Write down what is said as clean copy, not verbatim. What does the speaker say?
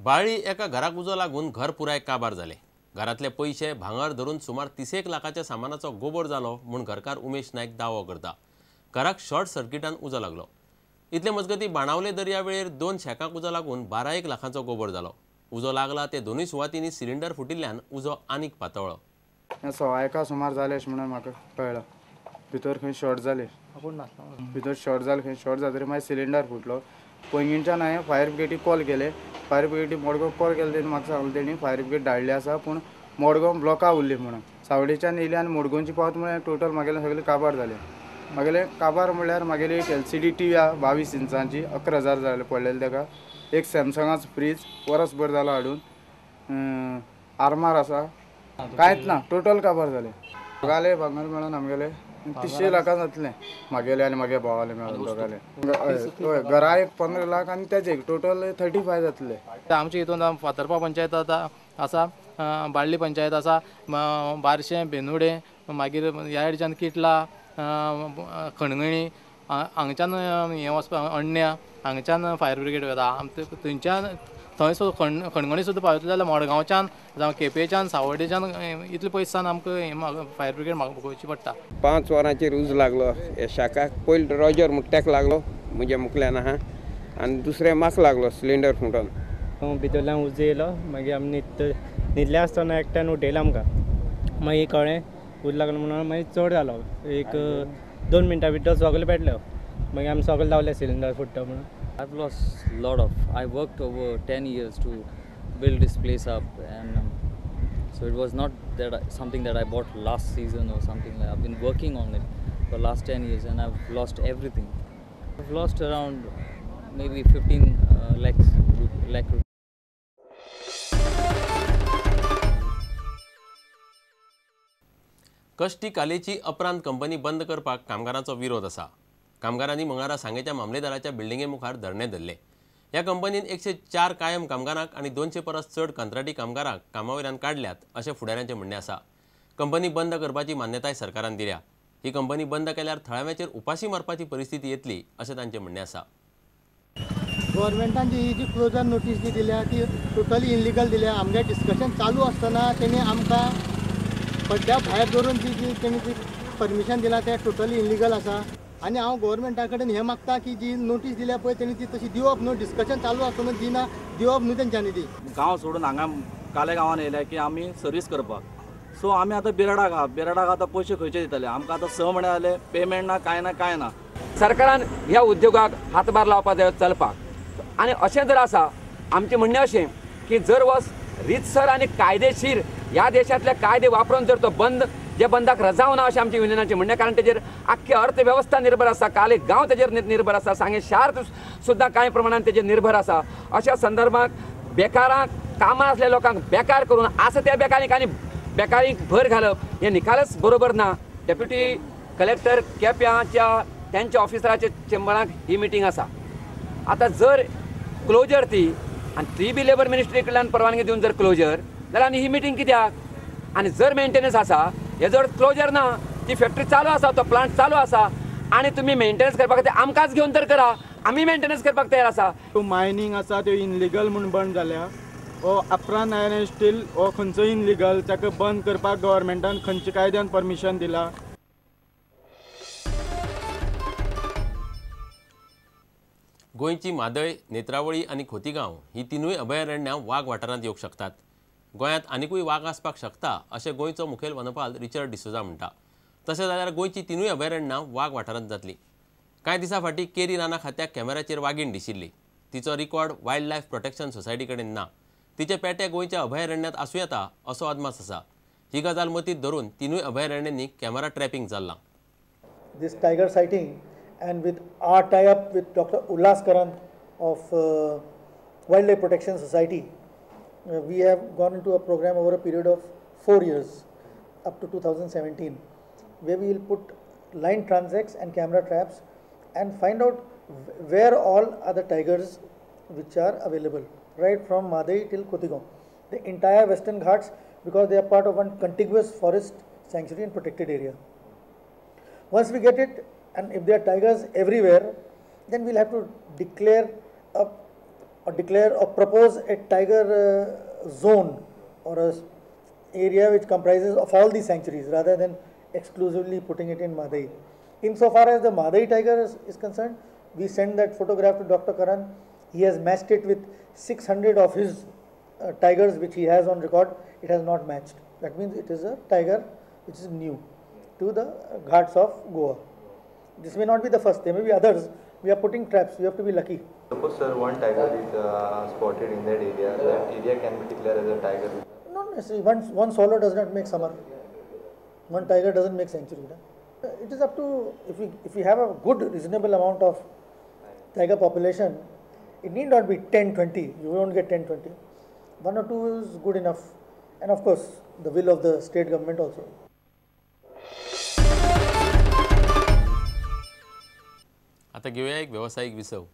बाळी एका घराक उजो लागून घर पुराय काबार जालें. घरांतले पयशे भांगर धरून सुमार 30 लाखाच्या सामानाचो गोबोर जालो म्हूण घरकार उमेश नायक दावो करता. घराक शॉर्ट सर्किटान उजो लागलो. इतले मजगती बाणावले दर्यावेळेर 2 शेकांक उजो लागून 12 लाखांचो गोबोर जालो. उजो लागला ते दोनूय सुवातींनी सिलिंडर फुटिल्ल्यान उजो आनीक पातळ्ळो. 1:15 सुमार जालें अशें म्हणून म्हाका कळ्ळां. भितर खंय शॉर्ट जालें, भितर शॉर्ट जालें, खंय शॉर्ट जातकीर मागीर सिलिंडर फुटलो. पैंगीणच्यान हांवें फायर ब्रिगेडीक कॉल केले. फायर ब्रिगेडीक मडगांव कॉल केले तेणी म्हाका सांगलें तेणी फायर ब्रिगेड धाडली आसा पूण मडगांव ब्लॉका उरली म्हणून. सावडेच्यान येयली आनी मडगांवची पावत म्हळ्यार टोटल म्हागेलें सगळें काबार जालें. म्हागेलें काबार म्हणल्यार म्हागेली एक LCD TV आहा 22 इंचांची 11,000 जाले पडलेले ताका. एक सॅमसंगाचो फ्रीज वरसभर जालो हाडून, आरमार आसा, कांयच ना, टोटल काबार जालें. दोगाले भांगर मेळोन आमगेले 30 लाखां जातलें म्हागेले आनी म्हागे भावाले मेळोन दोगाले. हय, घरा एक 15 लाख आनी तेजे एक टोटल 35 जातले. आमच्या हितून फातर्पा पंचायत आसा, बाळ्ळी पंचायत आसा, बारशें, बेनुडें, मागीर ह्या सायडच्यान किटला, खणगणी, हांगच्यान हें वचपा अण्ण्या, हांगच्यान फायर ब्रिगेड वता. थंयच्यान थंय सुद्दां खणगणी सुद्दां पावयतले जाल्यार मडगांवच्यान जावं केपेंच्यान, सावड्डेच्यान इतले पयसान आमकां फायर ब्रिगेड मागोवची पडटा. 5 वरांचेर उजो लागलो ह्या शाकाक. पयलीं रॉजर मुट्ट्याक लागलो म्हज्या मुखल्यान आहा आनी दुसरें म्हाका लागलो सिलिंडर फुटोन. भितरल्यान उजो येयलो, मागीर आमी न्हिदले आसतना एकट्यान उठयलें आमकां. मागीर कळ्ळें उजो लागलो म्हणून. मागीर चड जालो, एक 2 मिनटां भितर सगळें पेटलो. मागीर आमी सगळे धांवले सिलिंडर फुट्टा म्हणून. I've lost a lot of. I worked over 10 years to build this place up, and so it was not that something that I bought last season or something like. I've been working on it for last 10 years, and I've lost everything. I've lost around maybe 15 lakh rupees. कश्टी कालेची अपरांत company बंद करपाक कामगारांचो विरोध आसा. कामगारांनी मंगळारा सांगेच्या मामलेदाराच्या बिल्डिंगे मुखार धरणे धरले. ह्या कंपनीन 104 कायम कामगारांक आनी 200 परस चड कंत्राटी कामगारांक कामावयल्यान काडल्यात अशें फुडाऱ्यांचें म्हणणें आसा. कंपनी बंद करपाची मान्यताय सरकारान दिल्या. ही कंपनी बंद केल्यार थळाव्यांचेर उपाशी मारपाची परिस्थिती येतली अशें तांचें म्हणणें आसा. गव्हर्मेंटान जी जी क्लोजर नोटीस जी दिल्या ती टोटली इलिगल दिल्या. आमगे डिस्कशन चालू आसतना तेणी आमकां पड्ड्या भायर दवरून जी जी तेणी जी परमिशन दिला तें टोटली इलिगल आसा. आनी हांव गव्हर्मेंटा कडेन हें मागता की जी नोटीस दिल्या पळय तेणी ती तशी दिवप न्हू, डिस्कशन चालू आसतना दिना दिवप न्हू तेंच्यांनी ती. गांव सोडून हांगा काले गांवान येयल्या की आमी सर्वीस करपाक. सो आमी आतां बिराडाक आहा, बिराडाक आतां पयशे खंयचे दितले आमकां? आतां 6 म्हयने जाले पेमेंट ना, कांय ना, कांय ना. सरकारान ह्या उद्योगाक हातभार लावपाक जाय चलपाक. आनी अशें जर आसा, आमचें म्हणणें अशें की जर वस रितसर आनी कायदेशीर ह्या देशांतले कायदे वापरून जर तो बंद जे बंदाक रजाव ना अशें आमच्या युनियनाचें म्हणणें, कारण तेजेर आख्खी अर्थवेवस्था निर्भर आसा, काल एक गांव तेजेर निर्भर आसा, सांगें शार सुद्दां कांय प्रमाणान तेजेर निर्भर आसा. अशा संदर्भात बेकारांक, कामां आसल्या लोकांक बेकार करून आसा त्या बेकारीक आनी बेकारीक भर घालप हें निकालच बरोबर ना. डेप्युटी कलेक्टर केप्यांच्या त्यांच्या ऑफिसराच्या चेंबराक ही मिटींग आसा. आतां जर क्लोजर ती आनी ती बी लेबर मिनिस्ट्री कडल्यान परवानगी दिवन जर क्लोजर जाल्यार आनी ही मिटींग कित्याक? आनी जर मेंटेनन्स आसा, हे जर क्लोजर ना, ती फॅक्टरी चालू आसा, तो प्लांट चालू आसा आनी तुमी मेंटेनन्स करपाक खातीर आमकांच घेवन तर करा, आमी मेंटेनन्स करपाक तयार आसा. मायनींग आसा त्यो इनलिगल म्हूण बंद जाल्या. हो अपरांत आयर्न एंड स्टील हो खंयचो इनलिगल, ताका बंद करपाक गव्हर्मेंटान खंयच्या कायद्यान परमिशन दिला? गोंयची म्हादय, नेत्रावळी आनी खोतीगांव ही तिनूय अभयारण्यां वाग वाठारांत येवंक शकतात. गोंयांत आनिकूय वाग आसपाक शकता अशें गोंयचो मुखेल वनपाल रिचर्ड डिसोजा म्हणटा. तशें जाल्यार गोंयची तिनूय अभयारण्यां वाग वाठारांत जातली. कांय दिसां फाटीं केरी रानां खात्याक कॅमेराचेर वागीण दिशिल्ली. तिचो record wild life protection society कडेन ना. तिचे पेटे गोंयच्या अभयारण्यांत आसूं येता असो अदमास आसा. ही गजाल मतींत धरून तिनूय अभयारण्यांनी कॅमेरा ट्रॅपिंग चल्लां. This tiger sighting and with our tie-up with Dr. Ullas Karanth of Wildlife Protection Society, we have gone into a program over a period of 4 years up to 2017, where we will put line transects and camera traps and find out where all are the tigers which are available, right from Mhadei till Cotigao, the entire Western Ghats, because they are part of one contiguous forest sanctuary and protected area. Once we get it, and if there are tigers everywhere, then we'll have to declare a or declare or propose a tiger zone or a area which comprises of all these sanctuaries rather than exclusively putting it in Mhadei. Insofar as the Mhadei tiger is concerned, we sent that photograph to Dr. Karan. He has matched it with 600 of his tigers which he has on record. It has not matched. That means it is a tiger which is new to the Ghats of Goa. This may not be the first, there may be others. We are putting traps, we have to be lucky. Suppose, sir, one tiger is spotted in that area, that area can be declared as a tiger? Not necessarily. One swallow does not make summer. One tiger doesn't make sanctuary. No? It is up to, if we have a good reasonable amount of tiger population, it need not be 10, 20. You won't get 10, 20. 1 or 2 is good enough. And of course, the will of the state government also. आता घेऊया एक व्यावसायिक विसव.